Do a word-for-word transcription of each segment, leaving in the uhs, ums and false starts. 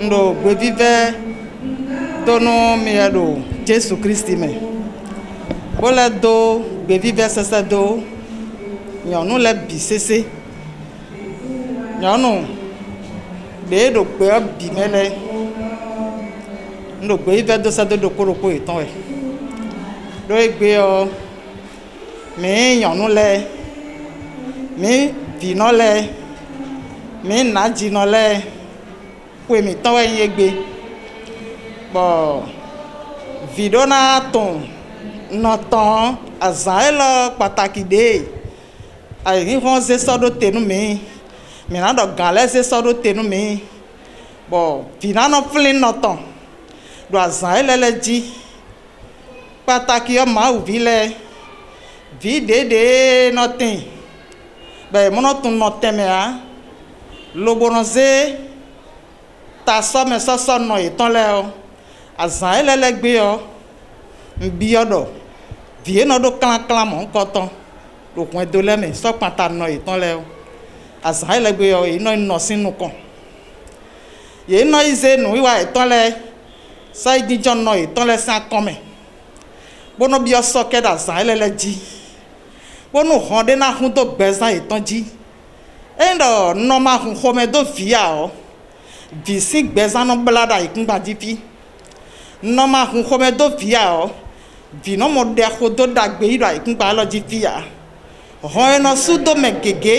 Un ɖo gbevívɛ́ dó nú mi wɛ ɖo Jezu Klísu mɛ, bó lɛ́ dó gbevívɛ́ sɛsɛ dó nyɔ̌nu lɛ́ɛ bǐ sésé. Nyɔ̌nu ɖě ɖo gbɛ ɔ́ bǐ mɛ lɛ́ɛ, un ɖo gbeyívɛ́ dó sɛ́ dó ɖokpó ɖokpó yětɔn wɛ. Ɖó égbé ɔ́, mǐ nyɔ̌nu lɛ́ɛ, mǐ vǐnɔ lɛ́ɛ, mǐ nǎjinɔ lɛ́ɛ, xwe mǐtɔn wɛ nyí égbé, bɔ vǐ ɖó ná tunwun nɔ tɔn ɔ́, azǎn élɔ́ kpataki ɖě ayǐhínhɔ́n zé sɔ́ ɖó te nú mǐ, mǐ ná ɖɔ gǎn lɛ́ɛ zé sɔ́ ɖó te nú mǐ, bɔ vǐ ná nɔ flín nɔ tɔn ɖo azǎn élɔ́ lɛ́ɛ jí. Kpataki ɔ́, Mawu ví lɛ́ɛ, vǐ ɖěɖě e nɔ tin bɔ è mɔ nɔ tunwun nɔ tɛnmɛ ǎ, lobo nɔ zé ta sɔ́ mɛ sɔ́ sɔ́ nɔ yětɔn lɛ́ɛ ɔ́, azǎn élɔ́ lɛ́ɛ gbe ɔ́, un byɔ́ ɖɔ vǐ e nɔ ɖó klánklán mɔ̌hunkɔtɔn ɖo hwɛndo lɛ́ɛ mɛ sɔ́ kpanta nɔ yětɔn lɛ́ɛ ɔ́, azǎn élɔ́ gbe ɔ́, yě nɔ yi nɔ sín nukɔn. Yě nɔ yi zé nǔwiwa yětɔn lɛ́ɛ sɔ́ yi jínjɔ́n nɔ yětɔn lɛ́ɛ sín akɔn mɛ, bó nɔ́ byɔ́ sɔ́ kɛ ɖo azǎn élɔ́ lɛ́ɛ jí, bónú hɔn ɖé ná hun dó gbɛzán yětɔn jí. Ényí ɖɔ nɔ ma hun xomɛ dó vǐ ǎ ɔ́, vǐ sín gbɛzán nɔ blá ɖo ayǐkúngban jí fí. Nɔ ma hun xomɛ dó vǐ ǎ ɔ́, vǐ nɔ mɔ ɖɛ xo dó ɖagbe yí ɖo ayǐkúngban élɔ́ jí fí ǎ. Hɔn e nɔ sú dó mɛ gěgé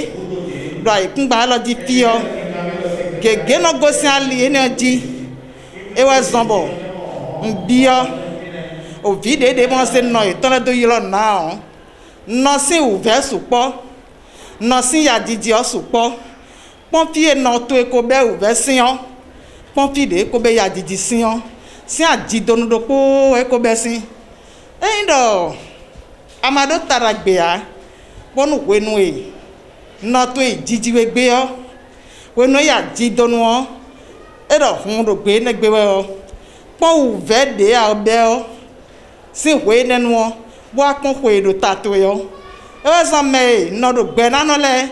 ɖo ayǐkúngban élɔ́ jí fí ɔ́, gěgé nɔ gosín ali énɛ́ ɔ́ jí. É wɛ zɔ́n bɔ un byɔ́ o vǐ ɖěɖě mɔ zé nɔ yětɔn lɛ́ɛ dó ylɔ́ nǔ ná ɔ́, nɔ sín wǔvɛ́ sukpɔ́, nɔ sín yajiji ɔ́ sukpɔ́. Kpɔ́n fí e nɔ towe ko bɛ́ wǔvɛ́ sín ɔ́, kpɔ́n fí ɖě ko bɛ́ yajiji sín ɔ́, sín ajidonu ɖokpó wɛ é ko bɛ́ sín. Ényí ɖɔ a ma ɖó ta ɖagbe ǎ, bónú hwenu e nɔ towe yi jiji we gbé ɔ́, hwenu e yi ajidonu ɔ́, é ɖɔ hun ɖo gbe énɛ́ gbe wɛ ɔ́, kpɔ́n wǔvɛ́ ɖě a bɛ́ ɔ́ sín hwe énɛ́ nu ɔ́, bó wá kpɔ́n xwe e ɖo ta towe ɔ́. É wɛ zɔ́n mɛ e nɔ ɖo gbɛ ná nɔ lɛ́ɛ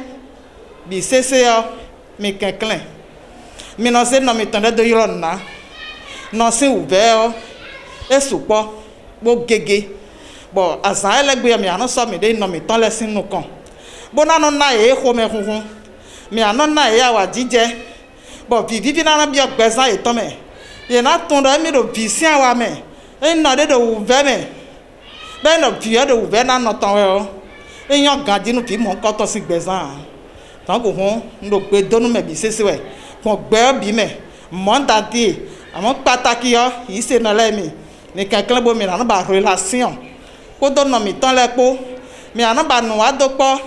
bǐ sésé ɔ́, mi kɛnklɛ́n. Mi nɔ zé nɔ mitɔn lɛ́ɛ dó ylɔ́ nǔ ná. Nɔ sín wǔvɛ́ ɔ́, é sukpɔ́, bó gégé, bɔ azǎn élɔ́ gbe ɔ́, mǐ ná nɔ sɔ́ mǐɖée nɔ mǐtɔn lɛ́ɛ sín nukɔn, bó ná nɔ ná yě xomɛhunhun. Mǐ ná nɔ ná yě awǎjijɛ, bɔ vǐvíví ná nɔ byɔ́ gbɛzán yětɔn mɛ. Yě ná tunwun ɖɔ émí ɖo vǐ sín awa mɛ, ényí nɔ ɖé ɖo wǔvɛ́ mɛ, bɔ é nɔ vǐ ɔ́ ɖo wǔvɛ́ ná nɔ tɔn wɛ ɔ́, é nyɔ́ ganjí nú vǐ mɔ̌hunkɔtɔn sín gbɛzán ǎ. Dɔ̌nkú hɔn, un ɖo gbe dó nú mɛ bǐ sésé wɛ, gbɔn gbɛ ɔ́ bǐ mɛ, mɔ̌ un da díe, amɔ̌ kpataki ɔ́, yǐ se nɔ lɛ́ɛ mi, mi kɛnklɛ́n bó mi ná nɔ ba hwelá syɔ́n, kpódó nɔ mǐtɔn lɛ́ɛ kpó. Mi ná nɔ ba nǔwádó kpɔ́,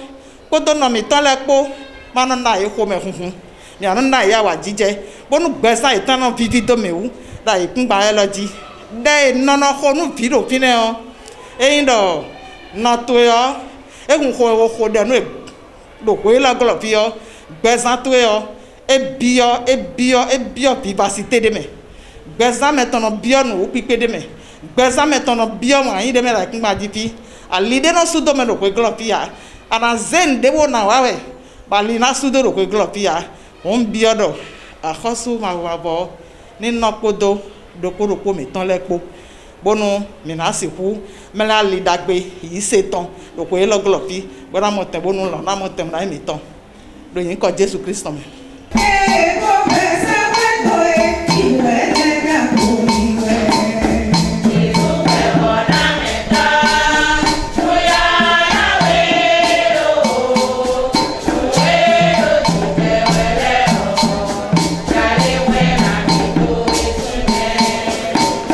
kpódó nɔ mǐtɔn lɛ́ɛ kpó, ma nɔ ná yě xomɛhunhun. Mǐ ná nɔ ná yě awǎjijɛ, bónú gbɛzán yětɔn nɔ víví dó mǐ wú ɖo ayǐkúngban élɔ́ jí. Ɖɛ e nɔ nɔ xo nú vǐ ɖo fínɛ́ ɔ́, ényí ɖɔ nɔ towe ɔ́, é hun xo e xo ɖɛ nú è ɖo hwe élɔ́ glɔ́ fí ɔ́, gbɛzán towe ɔ́, é byɔ́ é byɔ́ é byɔ́ vivasité ɖé mɛ. Gbɛzán mɛtɔn nɔ byɔ́ nǔwúkpíkpé ɖé mɛ. Gbɛzán mɛtɔn nɔ byɔ́ wǎn yí ɖé mɛ ɖo ayǐkúngban jí fí. Ali ɖé nɔ sú dó mɛ ɖo hwe glɔ́ fí ǎ. A nǎ zé nǔɖé bó ná wa wɛ, bɔ ali ná sú dó ɖo hwe glɔ́ fí ǎ. Hǔn un byɔ́ ɖɔ axɔ́sú mavɔmavɔ ɔ́ ní nɔ kpódó ɖokpó ɖokpó mǐtɔn lɛ́ɛ kpó, bónú mǐ ná sixú mlɛ́ ali ɖagbe yǐ se tɔn ɖo xwe élɔ́ glɔ́ fí, bó ná mɔ tɛn bónú lɔ̌ ná mɔ tɛn ná nyí mǐtɔn, ɖo nyǐkɔ Jezu Klísu mɛ.